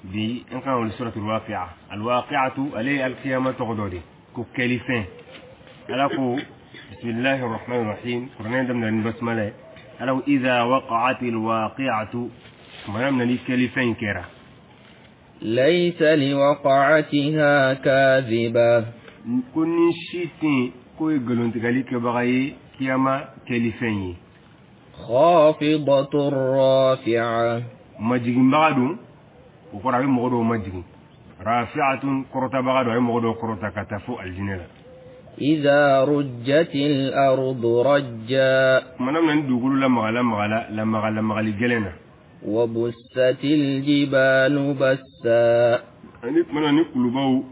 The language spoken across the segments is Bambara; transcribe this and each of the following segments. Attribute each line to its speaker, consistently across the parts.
Speaker 1: Bi an kan wuli suratul waqi'a. Alwaqi'atu, ale ye alkiyama tɔgɔ dɔ de, ko kɛlifɛn. Ala ko bismillahi rahmani rahim. Kuranɛ daminɛ ni basmala ye. Ala ko idha waqa'atil waqi'atu, tumana min na ni kɛlifɛn in kɛra.
Speaker 2: Laysa liwaqa'atiha kadhiba.
Speaker 1: Ko ni si tɛ yen k'o ye nkalontigɛli kɛbaga ye kiyama kɛlifɛn ye.
Speaker 2: Khafidatun rafi'a.
Speaker 1: Majiginbaga don, o kɔrɔ a bɛ mɔgɔ dɔw majigin. Rafi'atun, kɔrɔtabaga don, a bɛ mɔgɔ dɔw kɔrɔta ka taa fo alijinɛ la.
Speaker 2: Idha rujjatil ardu rajja.
Speaker 1: Tumana min na ni dugukolo lamagala magala lamaga lamagali gɛlɛn na.
Speaker 2: Wa bussatil jibalu bassa.
Speaker 1: Ani tuma na ni kulubaw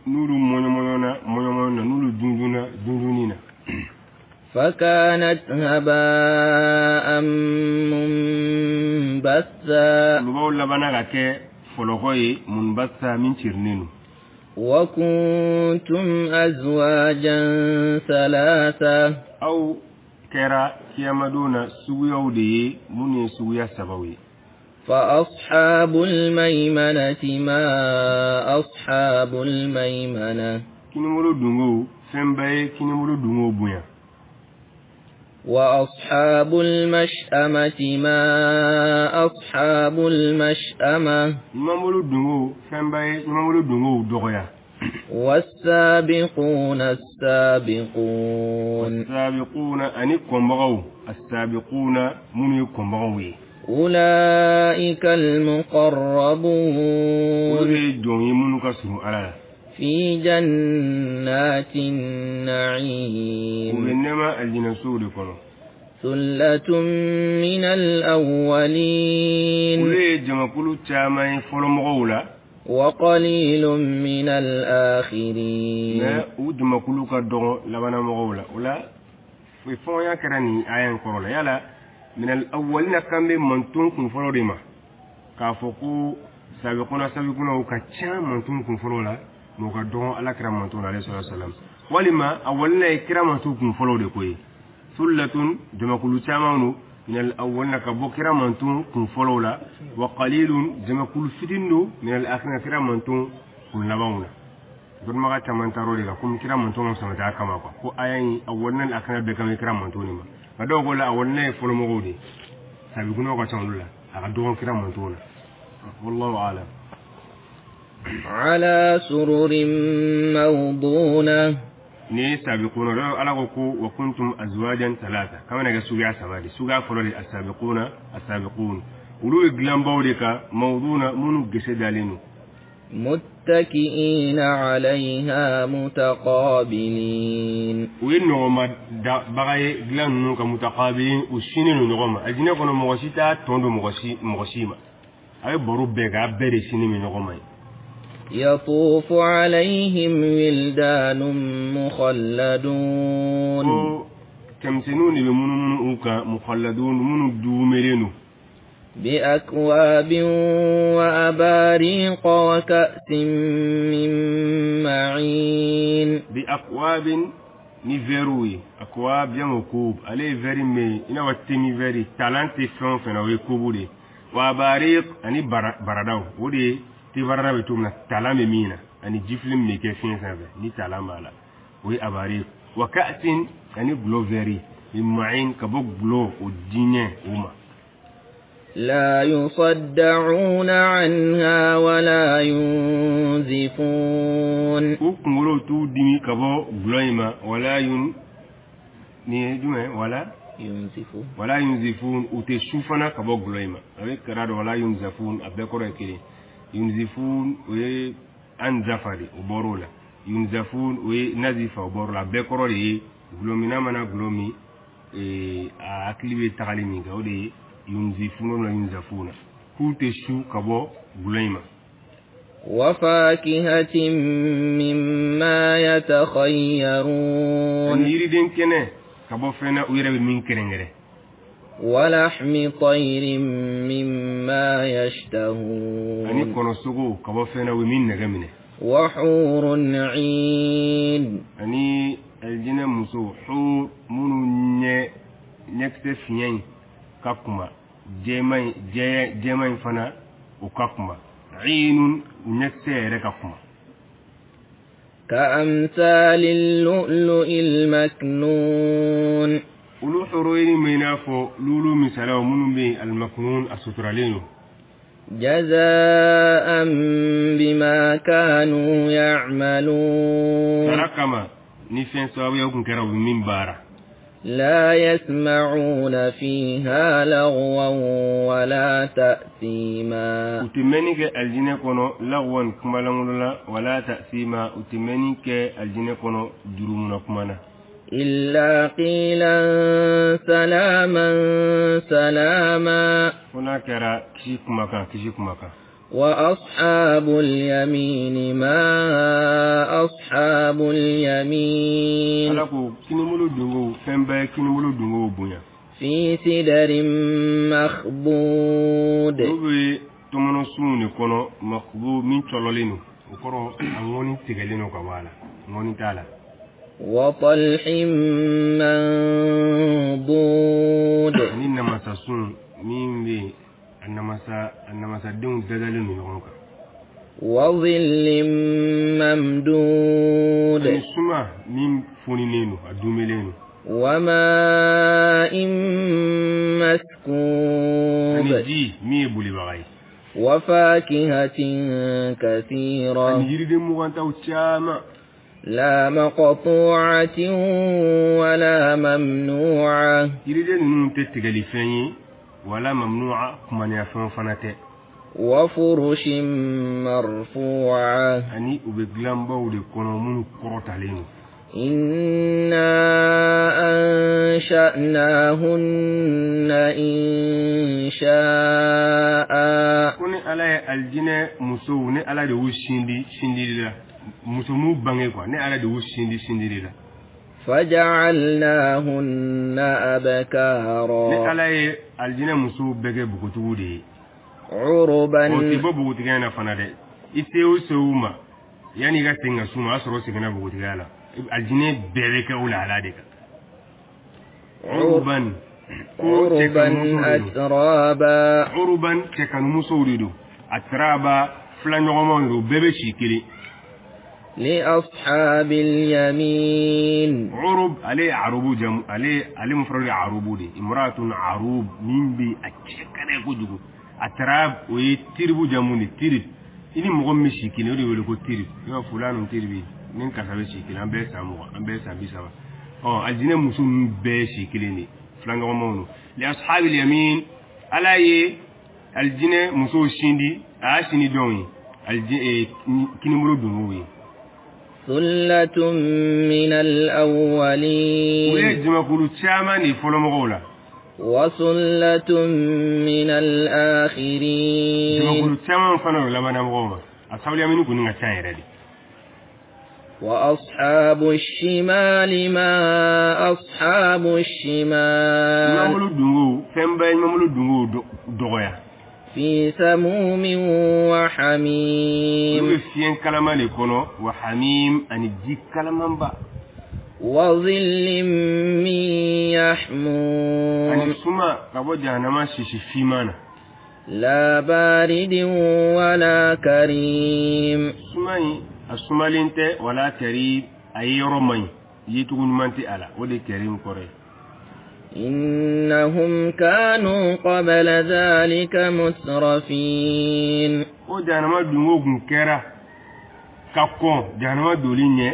Speaker 1: n'olu mɔɲɔmɔɲɔna mɔɲɔmɔɲɔ na, n'olu dundunna dundunni na.
Speaker 2: Fakanat haba'an munbatha.
Speaker 1: Kulubaw labanna ka kɛ fɔlɔkɔ ye, munbatha, min cirinen don.
Speaker 2: Wa kuntum azwajan thalatha.
Speaker 1: Aw kɛra kiyamadon na suguyaw de ye minnu ye suguya sabaw ye.
Speaker 2: Fa ashabul maymanati ma ashabul maymana.
Speaker 1: Kinibolo dungow, fɛnba ye kinibolo dungow bonya.
Speaker 2: Wa ashabul mash'amati ma ashabul mash'ama.
Speaker 1: Ɲumanbolo dungow, fɛnba ye ɲumanbolo dungow dɔgɔya.
Speaker 2: Was-sabiquna as-sabiqun.
Speaker 1: Was-sabiquna, ani kɔnbagaw. As-sabiquna, minnu ye kɔnbagaw ye.
Speaker 2: Ulaika al-muqarrabun.
Speaker 1: Olu ye jɔn ye minnu ka surun Ala la.
Speaker 2: Fi jannatin na'im.
Speaker 1: U bɛ nɛɛma alijinɛsow de kɔnɔ.
Speaker 2: Thullatun min al-awwalin.
Speaker 1: Olu ye jamakulu caman ye fɔlɔmɔgɔw la.
Speaker 2: Wa qalilun min al-akhirin.
Speaker 1: Mais u jamakulu ka dɔgɔ labanamɔgɔw la. O la fɔɲɔgɔnya kɛra nin aya in kɔrɔ la. Yala min al-awwalina kan bɛ mantɔn kun fɔlɔ de ma, k'a fɔ ko sabiquna sabiqunaw ka ca mantɔn kun fɔlɔ la, mais u ka dɔgɔ ala kira mantɔn na alayhi salatu wasalam. Walima awwalina ye kira mantɔn kun fɔlɔw de ko ye. Thullatun, jamakulu caman don min al-awwalina, ka bɔ kira mantɔn kun fɔlɔw la. Wa qalilun, jamakulu fitinin don min al-akhirina, kira mantɔn kun labanw na. Dɔnnibaga caman taara o de kan, komi kira mantɔn ka sɔrɔ kama quoi, ko aya in awwalina ni akhirina bɛɛ kan bɛ kira mantɔn de ma. Nka dɔw ko la awwalina ye fɔlɔmɔgɔw de ye, sabiqunaw ka ca olu la, a ka dɔgɔ kira mantɔn na. Wallahu a'lam.
Speaker 2: Ala sururin mawduna.
Speaker 1: Ni sabiquna dɔw, Ala ko ko wa kuntum azwajan thalatha, k'an bɛna kɛ suguya saba de. Suguya fɔlɔ de asabiquna asabiqun, olu ye dilanbaw de kan, mawduna, minnu gese dalen don.
Speaker 2: Muttaki'ina 'alayha mutaqabilin.
Speaker 1: U ye nɔgɔma baga ye dilan ninnu ka, mutaqabilin, u sinnen don ɲɔgɔn ma. Alijinɛ kɔnɔ, mɔgɔ si t'a tɔn don mɔgɔ si mɔgɔ si ma. A ye baro bɛɛ kɛ, a bɛɛ de sinnen bɛ ɲɔgɔn ma ye.
Speaker 2: Yatufu alayhim wildanun mukhalladun.
Speaker 1: Ko cɛmisɛnninw de bɛ munumunu u kan, mukhalladun, minnu duumɛlen don.
Speaker 2: Bi akwabin wa abariq wa ka'sin min ma'in.
Speaker 1: Bi akwabin, ni verrew ye. Akwab jamu kub, ale ye verre min ye i n'a fɔ temi verre, talan tɛ fɛn o fɛn na, o ye kubu de ye. Wa abariq, ani baradaw, o de ye te barada bɛ cogo min na, talan bɛ min na, ani jifilen min bɛ kɛ fiɲɛ sanfɛ ni talan b'a la, o ye abariq. Wa ka'sin, ani gulɔ verre, min ma'in, ka bɔ gulɔ o diɲɛ o ma.
Speaker 2: La yusaddauna anha wa la yunzifun.
Speaker 1: U kunkolo t'u dimi ka bɔ gulɔ in ma. Wala yun, nin ye jumɛn? Wala
Speaker 2: yunzifun.
Speaker 1: Wala yunzifun, u tɛ su fana ka bɔ gulɔ in ma. A bɛ kɛra dɔn wala yunzafun, a bɛɛ kɔrɔ ye kelen. Yunzifun, o ye anzafa de, o bɔr'o la. Yunzafun, o ye nazifa, o bɔr'o la. A bɛɛ kɔrɔ de ye gulɔminna mana gulɔ min, a hakili bɛ tagali min kɛ, o de ye yunzifun na yunzafun na, k'u tɛ su ka bɔ gulɔ in ma.
Speaker 2: Wa fakihatin mimma yatakhayyarun.
Speaker 1: Ani yiriden kɛnɛ ka bɔ fɛn na u yɛrɛ bɛ min kɛrɛnkɛrɛn.
Speaker 2: Wa lahmi tayrin mimma yashtahun.
Speaker 1: Ani kɔnɔsogo ka bɔ fɛn na u bɛ min nɛgɛ minɛ.
Speaker 2: Wa hurun 'in.
Speaker 1: Ani alijinɛ muso hur, minnu ɲɛ ɲɛkisɛ fiɲɛ in ka kunba, jɛman in, jɛman in fana o ka kunba. Inun, u ɲɛkisɛ yɛrɛ ka kuma.
Speaker 2: كأمثال اللؤلؤ المكنون.
Speaker 1: Olu horoyini bɛ i n'a fɔ lulu misalaw minnu bɛ yen almaknun, a suturalen don.
Speaker 2: جزاء بما كانوا يعملون.
Speaker 1: Sara kama ni fɛn sababuya kun kɛra u bɛ min baara.
Speaker 2: لا يسمعون فيها لغوا ولا تأثيما.
Speaker 1: U tɛ mɛnni kɛ alijinɛ kɔnɔ lagwan, kumalankolon la, wala ta'sima, u tɛ mɛnni kɛ alijinɛ kɔnɔ jurumuna kuma na.
Speaker 2: إلا قيلا سلاما سلاما.
Speaker 1: Fo n'a kɛra kisi kumakan, kisi kumakan.
Speaker 2: وأصحاب اليمين ما أصحاب اليمين.
Speaker 1: Ala ko kinibolo dungow, fɛnba ye kinibolo dungow bonya.
Speaker 2: في سدر مخضود.
Speaker 1: Olu bɛ tɔmɔnɔsunw de kɔnɔ, makhdud, min cɔlɔlen don, o kɔrɔ a ŋɔni tigɛlen don ka bɔ a la, ŋɔni t'a la.
Speaker 2: وطلح منضود.
Speaker 1: Ani namasasun min bɛ yen, a namasa, a namasadenw dadalen don ɲɔgɔn kan.
Speaker 2: وظل ممدود.
Speaker 1: Ani suma min foninen don, a dumelen don.
Speaker 2: وماء مسكوب.
Speaker 1: Ani ji min ye bolibaga ye.
Speaker 2: وفاكهة كثيرة.
Speaker 1: Ani yiriden mugantaw caman.
Speaker 2: لا مقطوعة ولا ممنوعة.
Speaker 1: Yiriden ninnu tɛ tigɛli fɛn ye, wala mamnu'a, kumaniyafɛn fana tɛ.
Speaker 2: وفرش مرفوعة.
Speaker 1: Ani u bɛ dilanbaw de kɔnɔ minnu kɔrɔtalen don.
Speaker 2: إنا أنشأناهن إنشاء.
Speaker 1: Ko ni Ala ye alijinɛ musow, ni Ala de y'u sindi sindili la, muso m'u bange quoi, ni Ala de y'u sindi sindili la.
Speaker 2: فجعلناهن أبكارا.
Speaker 1: Ni Ala ye alijinɛ musow bɛɛ kɛ npogotigiw de ye.
Speaker 2: عربا.
Speaker 1: O tɛ bɔ npogotigiya in na fana dɛ. I se o se u ma, yanni i ka segin ka s'u ma, o y'a sɔrɔ o seginna npogotigiya la. Alijinɛ bɛɛ bɛ kɛ o lahala de kan. Uruban, ko
Speaker 2: عربا
Speaker 1: cɛkanumusow de don.
Speaker 2: أترابا.
Speaker 1: Uruban, cɛkanumusow de don. Atraba, filaɲɔgɔnmaw de don, bɛɛ bɛ si kelen.
Speaker 2: لأصحاب اليمين.
Speaker 1: Urub, ale ye arubu jamu, ale mufrad ye arubu de, imratun arub, min bɛ a cɛ ka d'a ye kojugu. Atrab, o ye tiribu jamu de, tirib, i ni mɔgɔ min bɛ si kelen, o de wele ko tirib. I b'a fulanu tiribi, ni karisa bɛ si kelen, an bɛɛ ye san 20, an bɛɛ ye san 30. Ɔ alijinɛ muso ninnu bɛɛ ye si kelen de, filaɲɔgɔnmaw don. Li ashabil yamin, Ala ye alijinɛ musow sindi, a y'a sindi dɔw ye alijinɛ kinibolo dungow ye.
Speaker 2: ثلة من
Speaker 1: U ye
Speaker 2: الأولين.
Speaker 1: jamakulu caman de fɔlɔmɔgɔw la.
Speaker 2: وثلة من الآخرين.
Speaker 1: Jamakulu caman fana o labanamɔgɔw ma. Ashabul yamin kɔni ka ca yɛrɛ de.
Speaker 2: وأصحاب الشمال ما أصحاب الشمال.
Speaker 1: Ɲumanbolo dungow, fɛnba ye ɲumanbolo dungow dɔgɔya.
Speaker 2: في سموم
Speaker 1: Olu
Speaker 2: وحميم.
Speaker 1: bɛ fiɲɛ kalama de kɔnɔ, wa hamim, ani ji kalamanba.
Speaker 2: وظل من يحموم.
Speaker 1: Ani suma ka bɔ jahanama sisi finman na.
Speaker 2: لا بارد ولا كريم.
Speaker 1: Suma in, a sumalen tɛ, wala karim, a ye yɔrɔ man ɲi, yecogo ɲuman tɛ a la, o de ye karim kɔrɔ ye.
Speaker 2: إنهم كانوا قبل ذلك مترفين.
Speaker 1: O jahanama dungo kun kɛra ka kɔn jahanama doli ɲɛ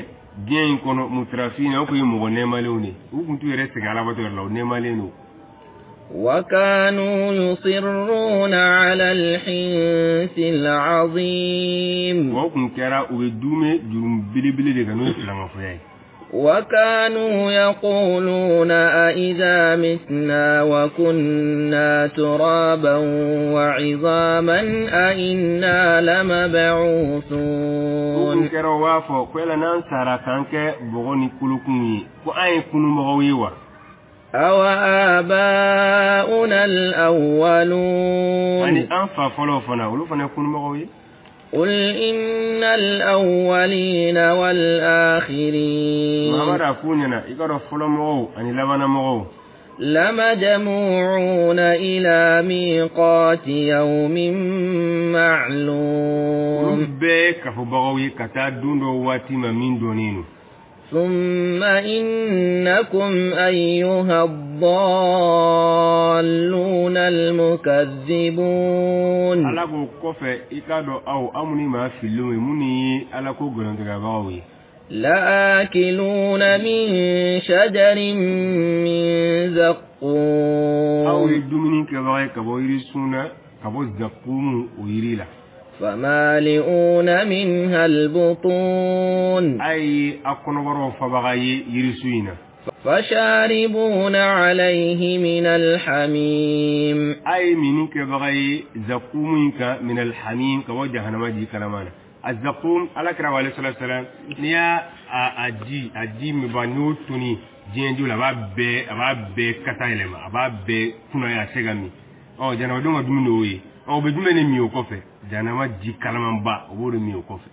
Speaker 1: diɲɛ in kɔnɔ, mutarafin, o kun ye mɔgɔ nɛɛmalenw de ye, u kun t'u yɛrɛ sɛgɛn alabato yɛrɛ la, o nɛɛmalen don.
Speaker 2: وكانوا يصرون على الحنث العظيم.
Speaker 1: Wa o kun kɛra u bɛ dume jurumu belebele de kan, n'o ye filankafoya ye.
Speaker 2: وكانوا يقولون أإذا متنا وكنا ترابا وعظاما أإنا
Speaker 1: O kun
Speaker 2: لمبعوثون.
Speaker 1: kɛra u b'a fɔ ko yala n'an sara k'an kɛ bɔgɔ ni kolokun ye, ko an ye kunumɔgɔw ye wa?
Speaker 2: أو آباؤنا الأولون.
Speaker 1: Ani an fa fɔlɔw fana, olu fana ye kunumɔgɔw ye?
Speaker 2: قل إن الأولين والآخرين.
Speaker 1: Mamadu, a f'u ɲɛna, i ka dɔn fɔlɔmɔgɔw ani labanamɔgɔw.
Speaker 2: لمجموعون إلى ميقات يوم معلوم.
Speaker 1: Bɛɛ kafobagaw ye ka taa don dɔ waati ma min dɔnnen don.
Speaker 2: ثم إنكم أيها الضالون المكذبون.
Speaker 1: Ala k'o kɔfɛ, i k'a dɔn aw minnu maa fililenw ye, minnu ye Ala ko nkalontigɛbagaw ye,
Speaker 2: لآكلون من شجر من
Speaker 1: aw
Speaker 2: زقوم
Speaker 1: ye dumuni kɛbaga ye ka bɔ yirisun na, ka bɔ zakumu o yiri la.
Speaker 2: فمالئون منها البطون.
Speaker 1: A ye a kɔnɔbaraw fabaga ye yirisun in na.
Speaker 2: فشاربون عليه من الحميم.
Speaker 1: A ye minni kɛbaga ye zakumu in kan, min alhamim, ka bɔ jahanama ji kalama na. A zakum, Ala kira wa alayhi salatu wasalam, n'i y'a a ji min ba, n'o toni diɲɛ ji la, a b'a bɛɛ kasa yɛlɛma, a b'a bɛɛ kunnaya, a tɛ se ka min. Ɔ, jahanamadenw ka dumuni y'o ye. Ɔ, u bɛ jumɛn de min o kɔfɛ? Jahanama ji kalamanba, o b'o de min o kɔfɛ.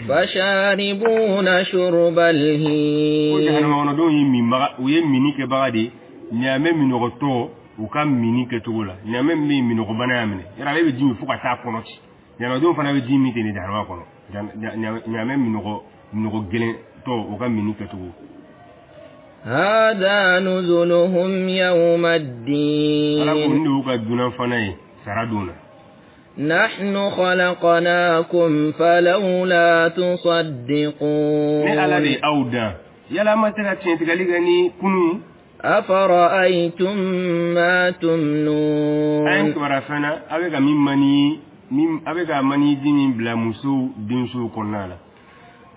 Speaker 2: فشاربون شرب
Speaker 1: Ko
Speaker 2: الهيم.
Speaker 1: Jahanama kɔnɔdenw ye minbaga, u ye minni kɛbaga de ye ɲaamɛ minɔgɔtɔ u ka minni kɛcogo la. Ɲaamɛ min bɛ yen, minɔgɔbana y'a minɛ yɔrɔ, ale bɛ ji min fo ka taa kɔnɔ ci. Ɲaamɛdenw fana bɛ ji min ten de jahanama kɔnɔ. Ɲaamɛ minɔgɔ gɛlɛn tɔ, u ka minni kɛcogo.
Speaker 2: هذا نزلهم يوم
Speaker 1: Ala ko
Speaker 2: الدين.
Speaker 1: Nin de y'u ka dunan fana ye sara don na.
Speaker 2: نحن خلقناكم فلولا
Speaker 1: Ne Ala de
Speaker 2: تصدقون.
Speaker 1: ye aw dan, yala a ma se ka tiɲɛtigali kɛ ni kunu ye?
Speaker 2: أفرأيتم ما
Speaker 1: A ye
Speaker 2: تمنون.
Speaker 1: Kibaruya fɛn na, a bɛ ka min mani min, a bɛ ka maniji min bila musow densow kɔnɔna la.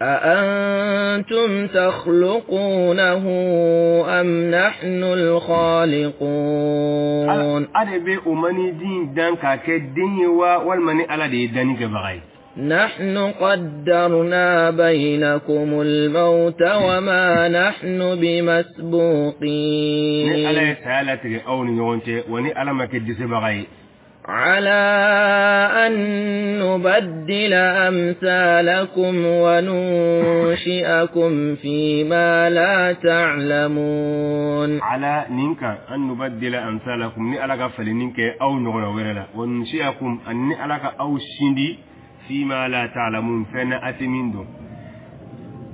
Speaker 2: أأنتم تخلقونه أم نحن الخالقون؟
Speaker 1: A de bɛ o maniji in dan k'a kɛ den ye wa, walima ni Ala de ye danni kɛbaga ye?
Speaker 2: نحن قدرنا بينكم الموت وما نحن
Speaker 1: Ni Ala
Speaker 2: بمسبوقين.
Speaker 1: ye saya latigɛ aw ni ɲɔgɔn cɛ, wa ni Ala ma kɛ dɛsɛbaga ye.
Speaker 2: على أن نبدل أمثالكم وننشئكم فيما لا تعلمون.
Speaker 1: على nin kan، أن نبدل أمثالكم, ni Ala ka falenni kɛ aw ɲɔgɔnna wɛrɛ la, وننشئكم, ani ni Ala ka aw sindi, فيما لا تعلمون, fɛn na a tɛ min dɔn.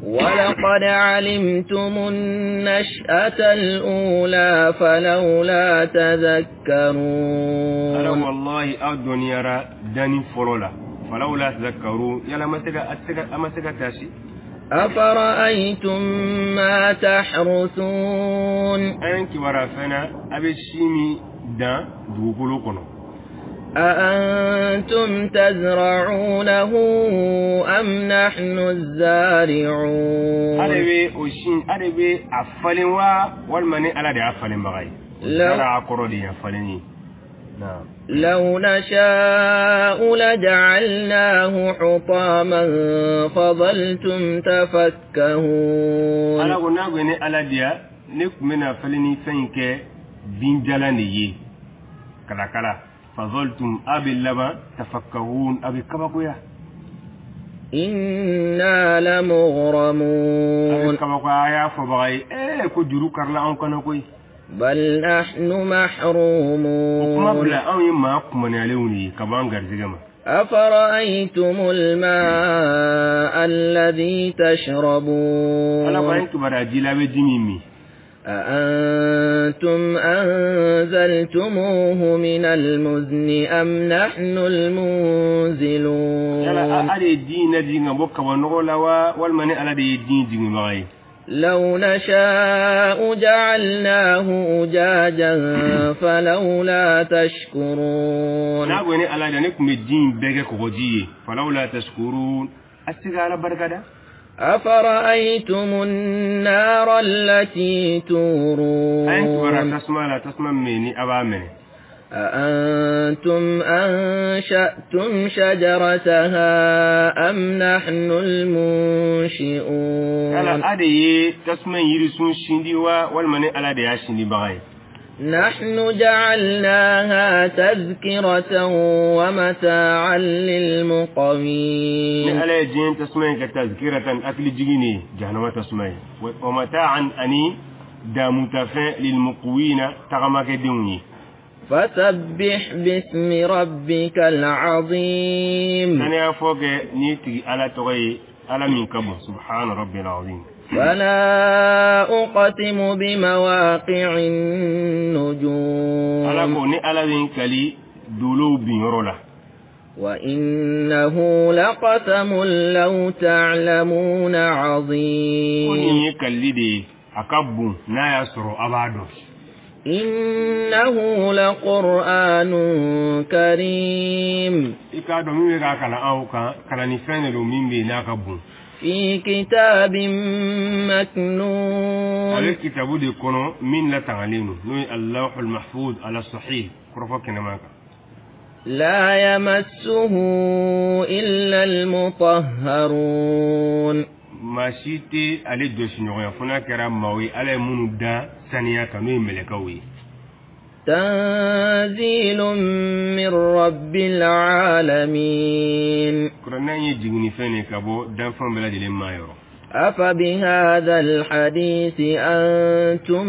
Speaker 2: ولقد علمتم النشأة الأولى فلولا
Speaker 1: Ala
Speaker 2: تذكرون.
Speaker 1: Wallahi, aw dɔnniyara danni fɔlɔ la. فلولا تذكرون, yala ma se ka a tɛ se ka a ma se ka taasi?
Speaker 2: أفرأيتم ما تحرثون.
Speaker 1: An ye kibaruya fɛn na, a bɛ si min dan dugukolo kɔnɔ.
Speaker 2: أأنتم تزرعونه أم نحن
Speaker 1: Ale
Speaker 2: الزارعون؟
Speaker 1: bɛ o si, ale bɛ a falen wa, walima ni Ala de y'a falenbaga ye?
Speaker 2: لو
Speaker 1: Zara kɔrɔ de ye falen ye, naam.
Speaker 2: لو نشاء لجعلناه حطاما فظلتم
Speaker 1: Ala
Speaker 2: تفكهون.
Speaker 1: ko n'a ko ni Ala diya, ne tun bɛna falenni fɛn in kɛ binjalan de ye, kalakala, فظلتم, a bɛ laban, تفكهون, a bɛ kabakoya.
Speaker 2: إنا
Speaker 1: A bɛ
Speaker 2: لمغرمون.
Speaker 1: kabakoya, a y'a fɔbaga ye ko juru karila anw kana koyi.
Speaker 2: بل نحن
Speaker 1: O kuma
Speaker 2: محرومون.
Speaker 1: bila, anw ye maa kumaniyalenw de ye ka bɔ an garijɛgɛ ma.
Speaker 2: أفرأيتم الماء الذي
Speaker 1: Ala ko
Speaker 2: تشربون.
Speaker 1: an ye kibaruya ji la, a bɛ ji min min.
Speaker 2: أأنتم أنزلتموه من المزن أم نحن
Speaker 1: Yala
Speaker 2: المنزلون؟
Speaker 1: a de ye ji in lajigin ka bɔ kabanɔgɔ la wa, walima ni Ala de ye ji in jiginbaga ye?
Speaker 2: لو نشاء جعلناه أجاجا فلولا تشكرون.
Speaker 1: N'a ko ni Ala de, ne tun bɛ ji in bɛɛ kɛ kɔgɔji ye. فلولا تشكرون, a tɛ se ka Ala barika da.
Speaker 2: أفرأيتم النار التي
Speaker 1: A ye kibaruya
Speaker 2: تورون.
Speaker 1: tasuma la, tasuma min ni a b'a minɛ.
Speaker 2: أأنتم أنشأتم شجرتها أم نحن
Speaker 1: Yala
Speaker 2: المنشئون؟
Speaker 1: a de ye tasuma in yirisun sindi wa, walima ni Ala de y'a sindibaga ye?
Speaker 2: نحن جعلناها تذكرة ومتاعا
Speaker 1: Ni
Speaker 2: للمقوين.
Speaker 1: Ala ye diɲɛ tasuma in kɛ تذكرة, hakili jigin de ye, jahanama tasuma ye, ومتاعا, ani Damutafɛn lilmuqwina tagamakɛdenw ye.
Speaker 2: فسبح باسم ربك العظيم.
Speaker 1: Saniya fɔ kɛ n'i tigi Ala tɔgɔ ye, Ala min ka bon, subhana rabbil azim.
Speaker 2: فلا أقسم بمواقع النجوم.
Speaker 1: Ala ko ni Ala bɛ n kali dolow binyɔrɔ la.
Speaker 2: وإنه لقسم لو تعلمون
Speaker 1: Ko
Speaker 2: عظيم.
Speaker 1: Nin ye kalili de ye, a ka bon n'a y'a sɔrɔ a b'a dɔn.
Speaker 2: إنه لقرآن كريم.
Speaker 1: I k'a dɔn min bɛ k'a kalan aw kan, kalannifɛn de don min bɛ yen n'a ka bon.
Speaker 2: في كتاب
Speaker 1: A
Speaker 2: مكنون.
Speaker 1: Bɛ kitabu de kɔnɔ min latangalen don, n'o ye Allahul Mahfuz ala sahih kɔrɔfɔ kɛnɛman kan.
Speaker 2: لا يمسه إلا المطهرون.
Speaker 1: Maa si tɛ ale jɔsi ɲɔgɔnya fo n'a kɛra maaw ye Ala ye minnu da saniya kan, n'o ye mɛlɛkɛw ye.
Speaker 2: تنزيل من رب العالمين.
Speaker 1: Kuranɛ ye jiginnifɛn de ka bɔ danfɛnw bɛɛ lajɛlen ma yɔrɔ.
Speaker 2: أفبهذا الحديث أنتم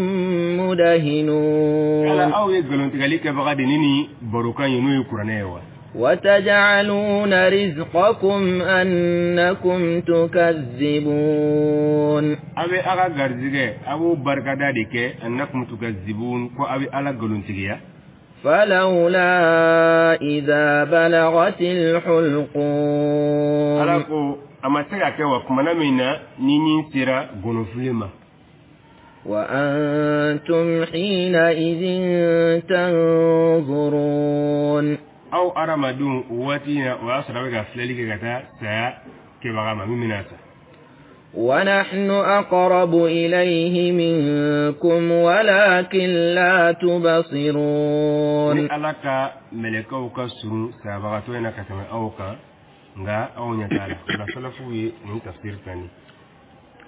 Speaker 1: Ala
Speaker 2: مدهنون.
Speaker 1: aw ye nkalontigɛli kɛbaga de ni nin barokan ye, n'o ye kuranɛ ye wa?
Speaker 2: وتجعلون رزقكم أنكم تكذبون.
Speaker 1: A bɛ a ka garizigɛ, a b'o barikada de kɛ, annakum tukazibun, ko a bɛ Ala nkalontigiya.
Speaker 2: فلولا إذا بلغت
Speaker 1: Ala
Speaker 2: الحلقوم.
Speaker 1: ko a ma se ka kɛ wa kumana min na ni ɲin sera gɔnɔfili ma.
Speaker 2: وأنتم حينئذ تنظرون.
Speaker 1: Aw adamadenw, o waati in na, o y'a sɔrɔ a bɛ ka filɛli kɛ ka taa saya kɛbaga ma min bɛna sa.
Speaker 2: ونحن أقرب إليه منكم ولكن لا
Speaker 1: Ni
Speaker 2: تبصرون.
Speaker 1: Ala ka mɛlɛkɛw ka surun sayabagatɔ in na ka tɛmɛ aw kan, nka aw ɲɛ t'a la. O la salafuw ye nin tafsir ta nin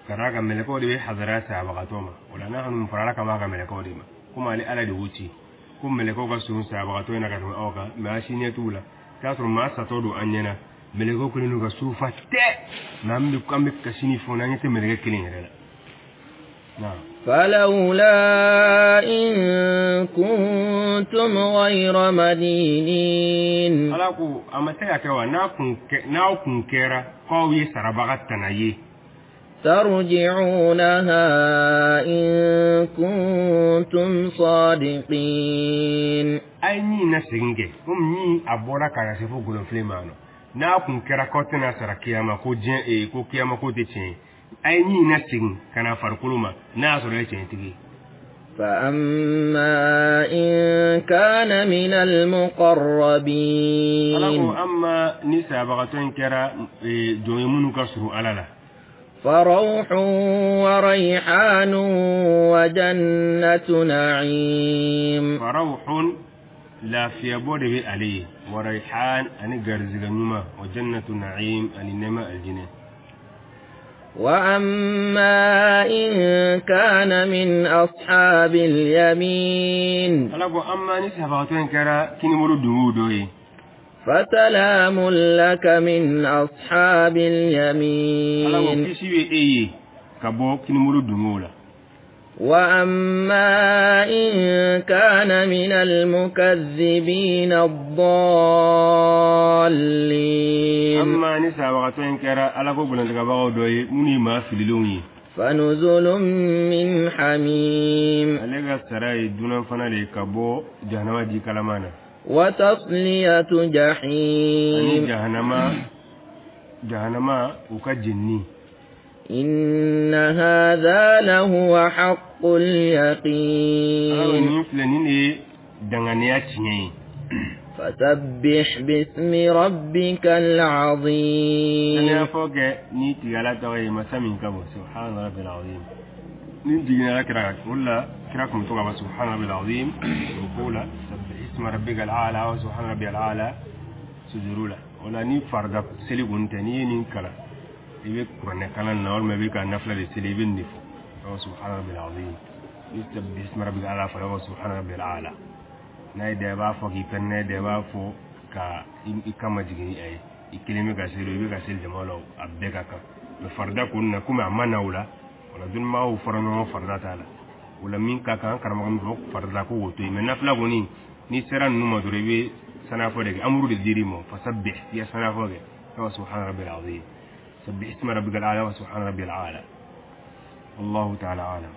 Speaker 1: ka d'a kan mɛlɛkɛw de bɛ hazara sayabagatɔ ma. O la n'a kɔni fara Ala kan b'a ka mɛlɛkɛw de ma, komi ale Ala de y'u ci ko mɛlɛkɛw ka surun sayabagatɔ in na ka tɛmɛ aw kan, mɛ a si ɲɛ t'u la. K'a sɔrɔ maa satɔ don an ɲɛna, mɛlɛkɛw kɛlen don ka su fa tɛ, mɛ an bɛ kasi ni fɛnw na, an ɲɛ tɛ mɛlɛkɛ kelen yɛrɛ la. Naam.
Speaker 2: فلولا إن كنتم غير مدينين.
Speaker 1: Ala ko a ma se ka kɛ wa n'a kun kɛ n'aw kun kɛra k'aw ye sarabaga tana ye.
Speaker 2: ترجعونها إن كنتم صادقين.
Speaker 1: A ye ɲin na segin kɛ komi ɲin a bɔra k'a se fo gɔlɔnfilen ma nɔ, n'a kun kɛra k'aw tɛna sara kiyama ko diɲɛ ko kiyama ko tɛ tiɲɛ ye, a ye ɲin na segin ka na farikolo ma n'a y'a sɔrɔ e ye tiɲɛtigi ye.
Speaker 2: فأما إن كان من
Speaker 1: Ala ko
Speaker 2: المقربين.
Speaker 1: Amma ni sayabagatɔ in kɛra jɔn ye minnu ka surun Ala la.
Speaker 2: فروح وريحان وجنة نعيم.
Speaker 1: Farawhun, lafiyabɔ de bɛ ale ye, wa rayhan, ani garizigɛ ɲuman, wa jannatu na'im, ani nɛɛma aljinɛ.
Speaker 2: وأما إن كان من أصحاب اليمين.
Speaker 1: Ala ko amma ni sayabagatɔ in kɛra kinibolo dunguw dɔ ye.
Speaker 2: فسلام لك من أصحاب
Speaker 1: Ala ko
Speaker 2: اليمين.
Speaker 1: kisi bɛ e ye ka bɔ kinibolo dunguw la.
Speaker 2: وأما إن كان من المكذبين الضالين.
Speaker 1: Amma ni sayabagatɔ in kɛra Ala ko gɔlɔntigɛbagaw dɔ ye minnu ye maa fililenw ye.
Speaker 2: فنزل من حميم.
Speaker 1: Ale ka sara ye dunan fana de ye ka bɔ jahanama ji kalama na.
Speaker 2: وتصلية
Speaker 1: Ani
Speaker 2: جحيم.
Speaker 1: Jahanama u ka jenini.
Speaker 2: إن هذا لهو حق
Speaker 1: Ala ko
Speaker 2: اليقين.
Speaker 1: nin filɛ nin de ye danganiya tiɲɛ ye.
Speaker 2: فسبح باسم ربك العظيم.
Speaker 1: Saniya fɔ kɛ n'i tigi Ala tɔgɔ ye, masa min ka bon, subhana rabbil azim. Ni jiginna Ala kira kan o de la, kira kun bɛ to ka fɔ subhana rabbil azim ruku la, sabbih isma rabbika al-a'la wa subhana rabbiyal a'la sujuru la. O la ni farida seli kɔni tɛ, n'i ye nin kalan, i bɛ kuranɛ kalan na walima i bɛ ka nafila de seli, i bɛ nin de fɔ, wa subhana rabbil azim, ni sabbih isma rabbika al-a'la fɔra, wa subhana rabbiyal a'la. N'a ye da, i b'a fɔ k'i pɛrɛn, n'a ye da, i b'a fɔ ka i kama jigin ni a ye, i kelen bɛ ka seli o, i bɛ ka seli jama la o, a bɛɛ ka kan. Mɛ farida kɔni na, komi a ma na o la, o la dɔnnibagaw fɔra ɲɔgɔn farida t'a la. O la min ka kan, karamɔgɔ min fɔ farida ko k'o to yen, mais nafila kɔni, n'i sera ninnu ma dɔrɔn, i bɛ sanafɔ de kɛ. Amuru de dir'i ma, fasabbih, i ka sanafɔ kɛ wa subhana rabbil azim, sabbih isma rabbikal a'la wa subhana rabbil a'la. Wallahu ta'ala a'lam.